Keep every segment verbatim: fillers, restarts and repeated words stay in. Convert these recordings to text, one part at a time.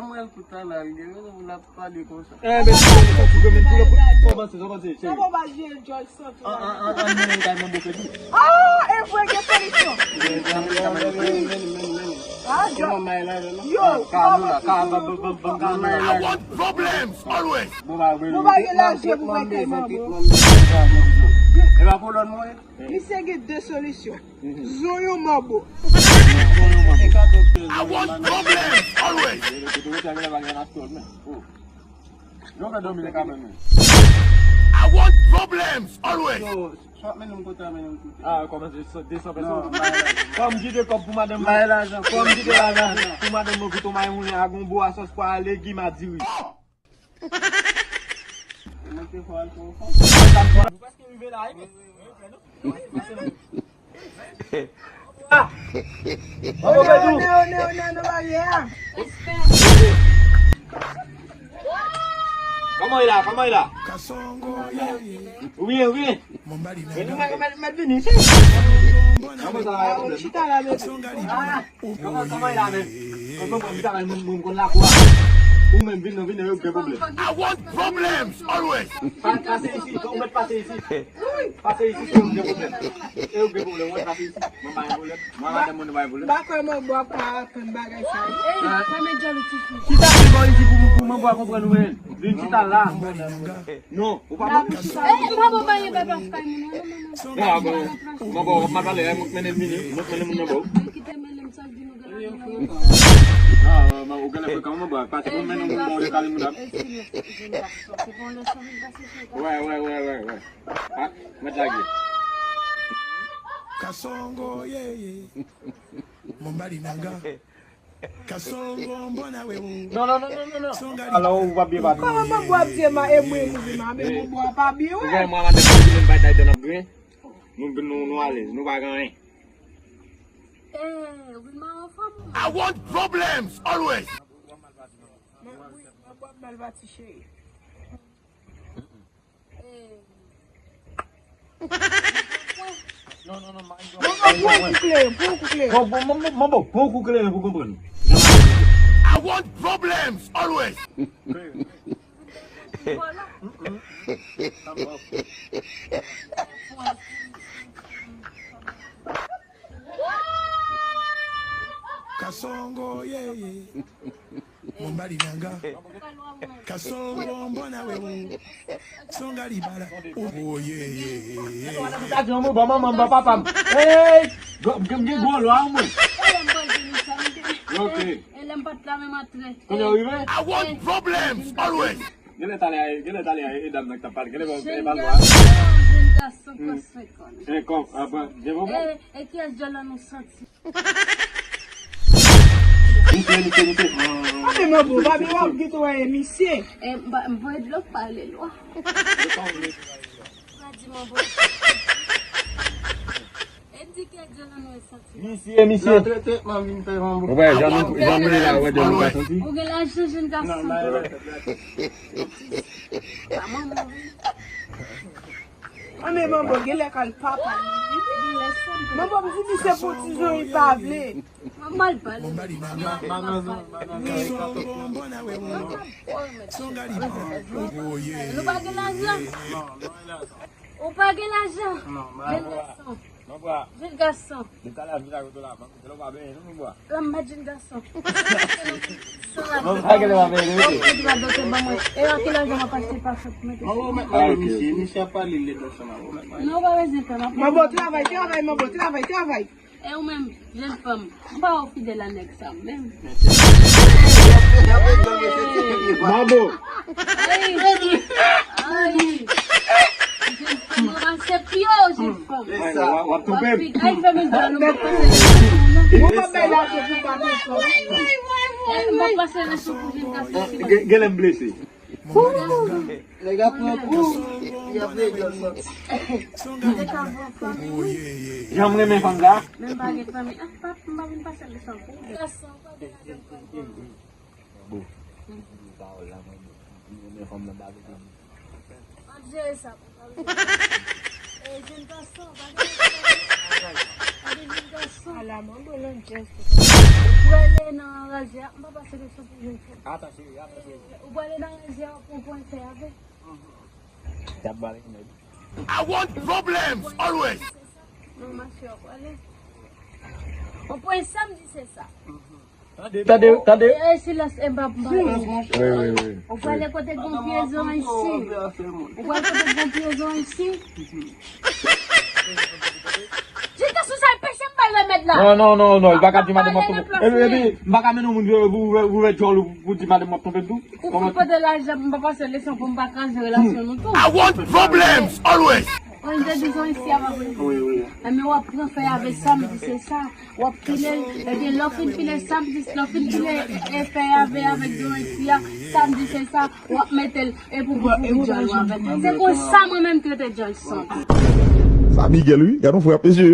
Jan mwen kout la, l gen rezon pou l ap pale konsa. Eh, men si w santi granmoun pou l, pou w panse, sa w panse, cheri? Sa w pa jere George Santos. An, an, an, an, mwen, mwen, mwen, mwen, mwen, Ah, e vre gen solisyon. Ah, George. Yo, I want problems always. Nou pa gen lajan pou fè kay manbo. Misye gen de solisyon. Zonyon manbo. I want problems always. I want problems always. Yo, sot mennen m kote a mennen m kote. Ah, kòmanse desann pèsonn. Fò m kite kòb pou madanm mwen. Fò m kite lajan pou madanm mwen, pou ton mayi moulen ak yon bo a sòs pwa, legim a diri. Nou prèske rive la, wi. Ah! Manbo Pedou! Kòman w ye la? Kòman w ye la? Ou byen, ou byen? Men nou mèt, mèt, mèt vini isi. Kòman sa va? Chita la, mesye. Ah! Kòman, kòman w ye la menm? Kòman w ye la menm? Mwen, mwen, mwen konn lakou a. Ou menm, vin non, vin non, yo gen pwoblèm. I want problems always. Pa-, pase isi, ou mèt pase isi. Pase isi, se ou ki gen pwoblèm. Se ou ki gen pwoblèm, mwen pase isi. Mwen pa gen pwoblèm. Mwen, madanm mwen, nou pa gen pwoblèm. M pa kwè manbo ap ka aprann bagay sa yo. Ey, fèmen djòl ou ti fi. Chita pi bò isi pou, pou manbo a konprann ou menm. Vin chita la. Non, ou pa konn. Ey, manbo pa gen bagay kay moun, non, non, non. Non, bon, manbo, w ap mal pale, mwen k mennen l vini, mwen k mennen moun nan ba w. Kite mennen m sa di nou gen lavi nan. Ah, manbo, ou genlè frekan, manbo, pase pou mennen moun ba w, yo kale moun ap. Ey, silans, jèn gason, se pa yon lèson vin pase frekan. Wè, wè, wè, wè, wè. Ah, mèt lage. Kasongo, yeah, yeah. Mon body nanga. Kasongo, mbona we ou. Non, non, non, non, non, non. Songa di. Alò, ou pa byen pati. Kòman manbo ap di ma e mwen mouvi ma, men manbo a pa byen, wè. Ou wè, mwen, madanm mwen, mwen bay tay dan ap gren. Nou, nou, nou alèz, nou pa gen anyen. Eh, wi, ma anfòm. I want problems always. Mwen, wi, manbo ap mal pati, cheri. Non, non, non, manbo, pran yon kou kleren, pran yon kou kleren. Bon, bon, manbo, manbo, pran yon kou kleren pou konprann. I want problems always. Kasongo, yeah, yeah. Mon body nanga. Kasongo, mbona we ou. Songa di bala. Oh, yeah, yeah, yeah. Sa di yon mo, bon, manman, bon, papa m. Hey! M gen gwo lwa, mwen. Ok. E lè m pa t la menm antre. Kounye a w rive? I want problems always. Genlè talè a, genlè talè a, e dam nan k t ap pale. Genlè pa, e pa lwa. Jèn gason, jèn gason, kòs fè kòn. E kòs, a, bon, gen pwoblèm? E, e kiyès djòl la nou santi? Moute, moute, moute. Manbo, pa byen w ap gete wè e misye. E, m pa, m pa dlo pale lwa. Pa di manbo. E di ke djòl an nou e santi. Misye, misye. Nan tretman vin fè manbo. Ou wè, jan nou, jan nou ye la, ou wè, djòl nou ka santi. Ou gen lajan, jèn gason. Pa manman, wi. An men manbo, gen lè kal papa. Manbo, m di misye pou ti zon, li pa vle. Mal pale. Nou pa gen lajan. Ou pa gen lajan. Jèn gason. Jèn gason. Depi talè a vin la kote la, manman, se lè w pa benyen, non, non, bwa. Lanm bat jèn gason. Manman, pa gen lè pa benyen, non. Ou pa dote ban mwen. E a ki lajan m ap achte pa fèt mwen te. Manman, ou mèt manje misye, misye ap pale lè dòk sa la, ou mèt manje. Non, ou pa bezwen fè m ap. Manbo, travay, travay, manbo, travay, travay. E ou menm, jèn fanm, m pa wè w fidèl a nèg sa menm. Manbo. Ay, ay. Jèn fanm, ranse pye w, jèn fanm. W ap, w ap twonpe m. Ay, fè m di nou, m ap pase leson pou nou. Mwen pa bay lajan pou pa konprann. M ap pase leson pou jèn gason. Gen, gen lè m blese. Nèg ap pran kou, y ap leve l sòti. Jan m renmen fanm sa. Menm pa gen fanmi. Ah, pap, m pa vin pase leson pou ou. Gason, pa gen lajan pou ou. Bon. Pawòl la, mwen, mwen renmen fanm nan, pa vle di. Ap jere sa, pa vle di. E, jèn gason, pa gen lajan. Pa gen jèn gason. Ala, manbo, lòn jès. Ou prale nan raje a, m pa pase leson pou jèn fanm. Atan, cheri, atan, cheri. Ou prale nan raje a, ou pran pwen fè avè. Y ap bale mèd. I want problems always. Non, mache, w ap ale. Ou pran samdi, se sa. Tande, tande. E silans, e m p ap pale. Wi, wi, wi. Ou prale kote gon pye zon isi. Ou prale kote gon pye zon isi. Jèn gason sa, pèse m bay remèd la. Non, non, non, non, li pa ka di madanm w ap twonpe. Epi, epi, m pa ka mennen yon moun pou, pou, pou, pou fè djòl ou pou di madanm w ap twonpe tou. Ou fout pote lajan, m pa pase leson pou m pa kraze relasyon nou tou. I want problems always. Mwen te di zon isi a pa vre. Wi, wi. Enben w ap pran fèy avè samdi, se sa. W ap pile, ebyen, lè w fin pile samdi, lè w fin pile, e, fèy avè avèk zon isi a, samdi, se sa, w ap mete l, e pou, pou, pou, pou djòl ou avè l. Se konsa mwen menm trete djòl san. Sa Miguel, wi. Gade yon frè ap mesye.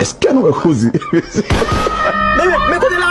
Èske nou wè koze? Men, men, men, kote la, men?